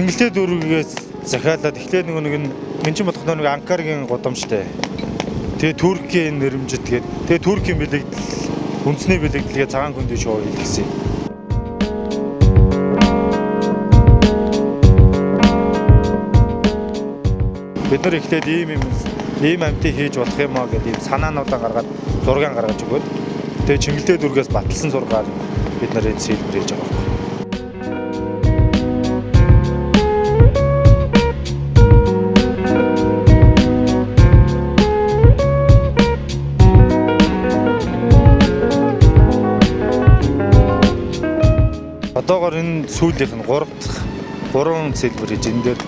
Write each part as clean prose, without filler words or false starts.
Чингэлтэй дүүргээс захиалаад эхлээд нөгөө нэг нь чинь болох нэг Анкаргийн гудамжтай. Тэгээ Туркийн нэрмжит гээд тэгээ Туркийн бэлэгдэл, үндэсний бэлэгдэлгээ цагаан хөндийн шоу хийлгэсэн юм. Бид нар эхлээд ийм амтыг хийж болох юм аа гэдэг ийм санаануудаа гаргаад зургийг гаргаж өгөөд тэгээ Чингэлтэй дүүргээс баталсан зургаар бид нар энэ сэлбэр хийж байгаа байхгүй. Одоогор энэ сүүлийнх нь 3 дахь 3 сэлбэр хийж энэ дээр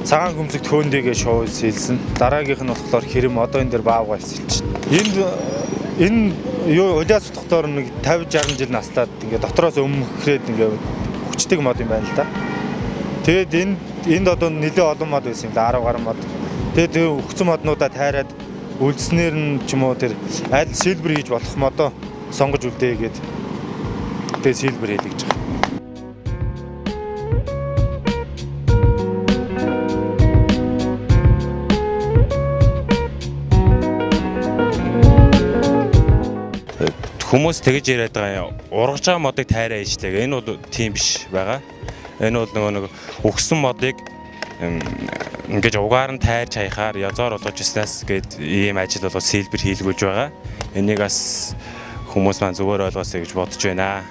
цагаан хөмсөг төөндийгээ шоу сэлсэн. Дараагийнх нь болохоор хэрэм одоо энэ дээр баавгай сэлж байна. Энэ юу улиас утгатаар нэг 50 60 жил наслаад ингээ дотроос өмхрээд ингээ хүчдэг мод юм байна л да. Тэгээд энд одоо нэлээ олон мод байсан юм да, 10 гаруй мод. Тэгээд өгцөн моднуудаа тайраад үлдснээр нь ч юм уу тэр аль сэлбэр хийж болох модоо сонгож үлдээгээд тэгээд сэлбэр хийлгэж байгаа. Хүмүүс тэгж яриад байгаа юм. Ургаж байгаа модыг тайраа ижлээ. Энэ бол тийм биш байгаа. Энэ бол нөгөө нэг өгсөн модыг ингэж угаар нь тайрч хаяхаар язоор болгож ирснээс гээд ийм ажил болго сэлбэр хийлгүүлж байгаа. Энийг бас хүмүүс маань зүгээр ойлгоосэй гэж бодож байна.